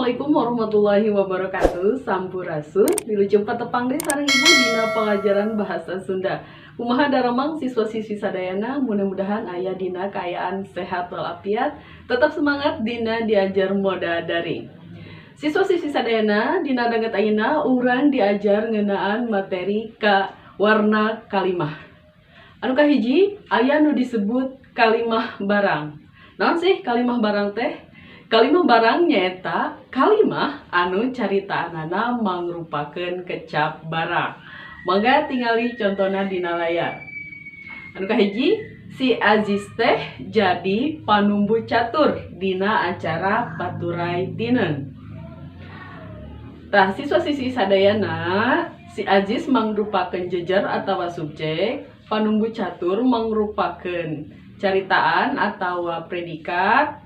Assalamualaikum warahmatullahi wabarakatuh. Sampurasun. Wilujeng patepang deui sareng Ibu dina pengajaran bahasa Sunda. Kumaha daramang siswa-siswi sadayana? Mudah-mudahan aya dina kaayaan sehat walafiat, tetap semangat dina diajar moda daring. Siswa-siswi sadayana, dina danget ayeuna urang diajar ngeunaan materi ka warna kalimah. Anu kahiji aya nu disebut kalimah barang. Naon sih kalimah barang teh? Kalimah barang nyaeta kalimah anu caritaanana mangrupakeun kecap barang. Mangga tingali contona dina layar. Anu kahiji, si Aziz teh jadi panumbu catur dina acara Paturai Tineung. Tah, siswa-siswi sadayana, si Aziz mangrupakeun jejer atawa subjek, panumbu catur mangrupakeun caritaan atawa predikat,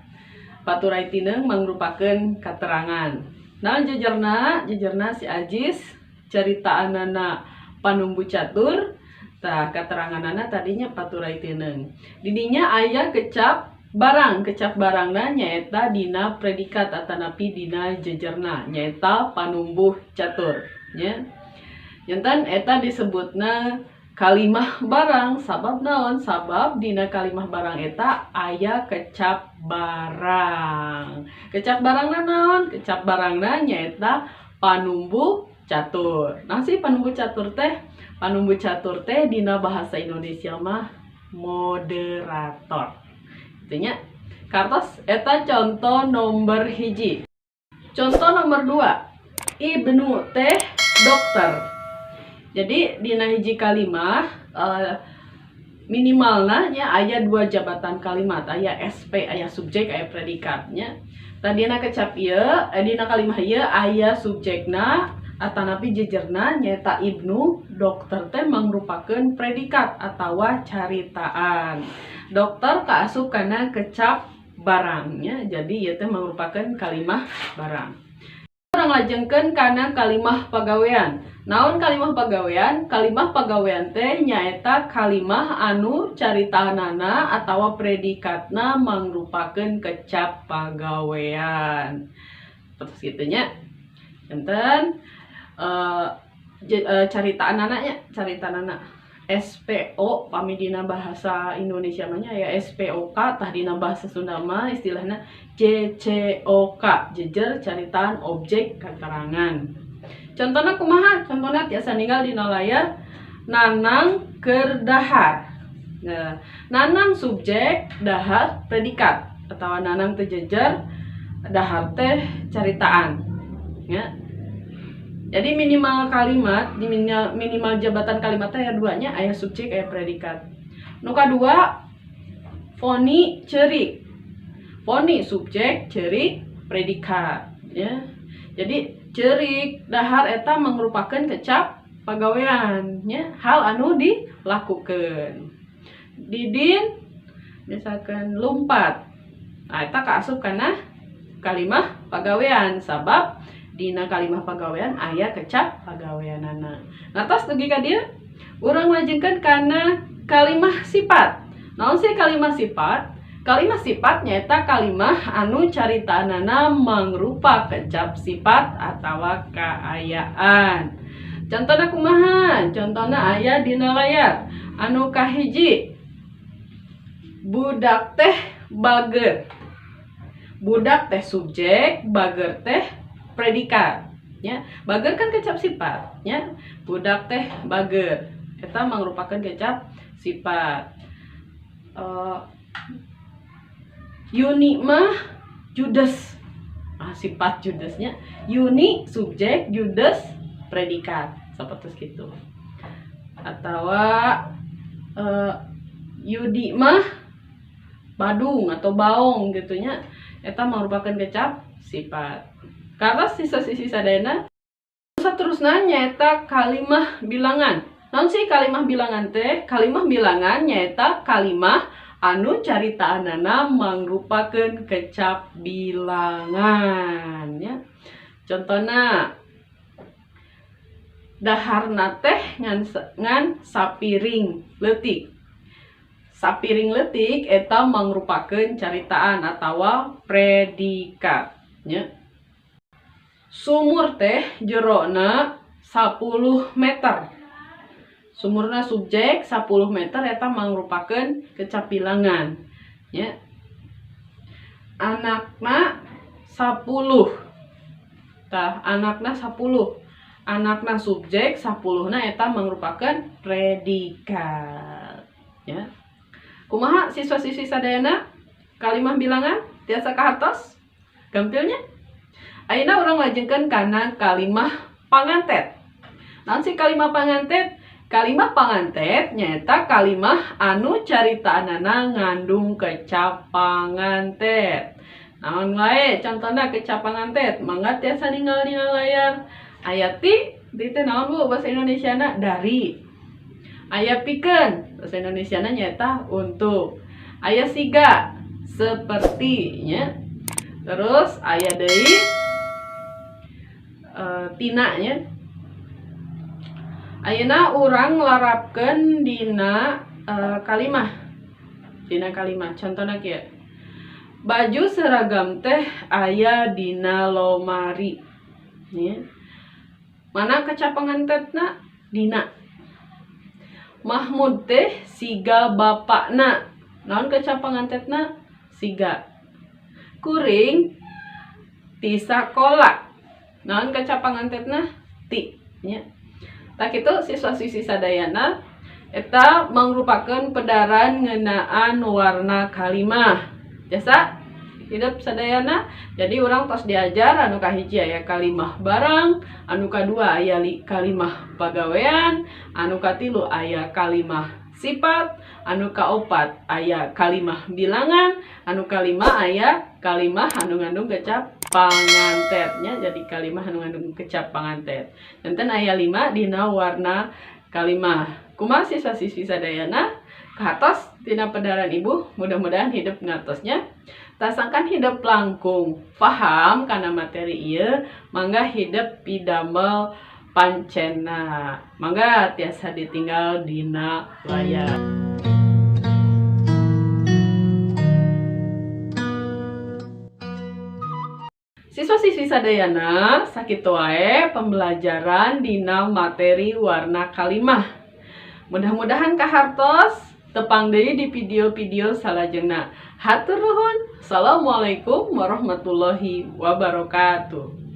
Paturai Tineung mangrupakeun katerangan. Nah, jejerna, jejerna si Aziz, caritaanana panumbu catur, tah kateranganana tadinya Paturai Tineung. Didinya aya kecap barang, kecap barangna nyaeta dina predikat atanapi dina jejerna nyaeta panumbuh catur nya. Janten eta disebutna kalimah barang. Sabab naon? Sabab dina kalimah barang eta aya kecap barang. Kecap barangna naon? Kecap barangna nyaeta panumbuh catur. Nah, si panumbuh catur teh, panumbuh catur teh dina bahasa Indonesia mah moderator. Artinya kartos eta contoh nomor 1. Contoh nomor 2, Ibnu teh dokter. Jadi dina hiji kalimah minimalna nya aya dua jabatan kalimat, aya SP, aya subjek, aya predikatnya. Tadina kecap ieu, dina kalimah ieu aya subjekna atanapi jejerna nyaeta Ibnu, dokter teh mangrupakeun predikat atawa caritaan. Dokter kaasup kana kecap barangnya, jadi ieu teh mangrupakeun kalimah barang. Urang lajengkeun kana kalimah pagawean. Naon kalimah pagawean? Kalimah pagawean teh nyaeta kalimah anu caritaanana atawa predikatna mangrupakeun kecap pagawean. Terus kitu nya. Enten caritaanana nya, caritaanana SPO, pami dina bahasa Indonesia mah nya ya SPOK, tah dina bahasa Sunda mah istilahna JCOK, jejer, caritaan, objek, katerangan. Contohna kumaha? Contohna tiasa ninggal dina layar: Nanang keur dahar. Nah, Nanang subjek, dahar predikat atau Nanang teh jejer, dahar teh caritaan ya. Jadi minimal kalimat, di minimal, minimal jabatan kalimat teh aya duanya, aya subjek, aya predikat. Nu kadua, Foni ceurik. Foni subjek, ceurik predikat ya. Jadi ceurik, dahar eta mangrupakeun kecap pagawean nya, hal anu dilakukeun. Didin misalkan lumpat. Nah, eta kaasup kana kalimah pagawean sabab dina kalimah pagawean aya kecap pagaweanana. Ngartos dugi ka dieu? Urang lajengkeun kana kalimah sifat. Naon sih kalimah sifat? Kalimah sifat nyaeta kalimah anu caritaanana mangrupa kecap sifat atawa kaayaan. Contohna kumaha? Contohna aya dina layar. Anu kahiji, budak teh bager. Budak teh subjek, bager teh predikat ya. Bager kan kecap sifat ya. Budak teh bager eta mangrupakeun kecap sifat. Yuni mah judes. Ah, sifat judesnya. Yuni subjek, judes predikat, seperti gitu. Atau Yudi mah badung atau baong gitu nya, eta merupakan kecap sifat. Karena sisa-sisi sadayana. Terusna nyaeta kalimah bilangan. Naon sih kalimah bilangan teh? Kalimah bilangan nyaeta kalimah anu caritaanana mangrupakeun kecap bilangan ya. Contohna, daharna teh ngan sapiring leutik. Sapiring leutik eta mangrupakeun caritaan atawa predikat nya. Sumur teh jerona 10 meter. Sumurna subjek, 10 meter eta mangrupakeun kecap bilangan ya. Anakna 10. Tah, anakna 10, anakna subjek, 10 na eta mangrupakeun predikat ya. Kumaha siswa-siswi sadayana, kalimah bilangan tiasa kahartos gampilnya? Ayeuna urang lajengkeun kana kalimah pangantet. Naon sih kalimah pangantet? Kalimah pangantet nyaeta kalimah anu caritaanana ngandung kecap pangantet. Naon wae contohna kecap pangantet? Mangga tiasa ninggal dina layar. Aya ti, ti teh naon, Bu, bahasa Indonesiana? Dari. Aya pikeun, bahasa Indonesiana nyaeta untuk. Aya siga, seperti nya. Terus aya deui tina nya. Ayeuna urang larapkeun dina kalimah. Dina kalimah contohna kieu. Baju seragam teh aya dina lomari. Nya. Mana kecap pangantetna? Dina. Mahmud teh siga bapakna. Naon kecap pangantetna? Siga. Kuring ti sakola. Naon kecap pangantetna? Ti nya. Tah, kitu siswa-siswi sadayana, eta mangrupakeun pedaran ngeunaan warna kalimah. Tiasa hidep sadayana? Jadi urang tos diajar anu kahiji aya kalimah barang, anu kadua aya kalimah pagawean, anu katilu aya kalimah sifat, anu kaopat aya kalimah bilangan, anu kalima aya kalimah anu ngandung kecap pangantet nya. Jadi kalimah anu ngandung kecap pangantet. Janten aya 5 dina warna kalimah. Kumaha siswa-siswi sadayana? Kahartos tina pedaran Ibu? Mudah-mudahan hidep ngartos nya. Tah, sangkan hidep langkung paham kana materi ieu, mangga hidep pidamel pancenna. Mangga tiasa ditinggal dina layar. Siswa-siswi sadayana, sakitu wae pembelajaran dina materi warna kalimah. Mudah-mudahan kahartos. Tepang deui di video-video salajengna. Hatur nuhun. Assalamualaikum warahmatullahi wabarakatuh.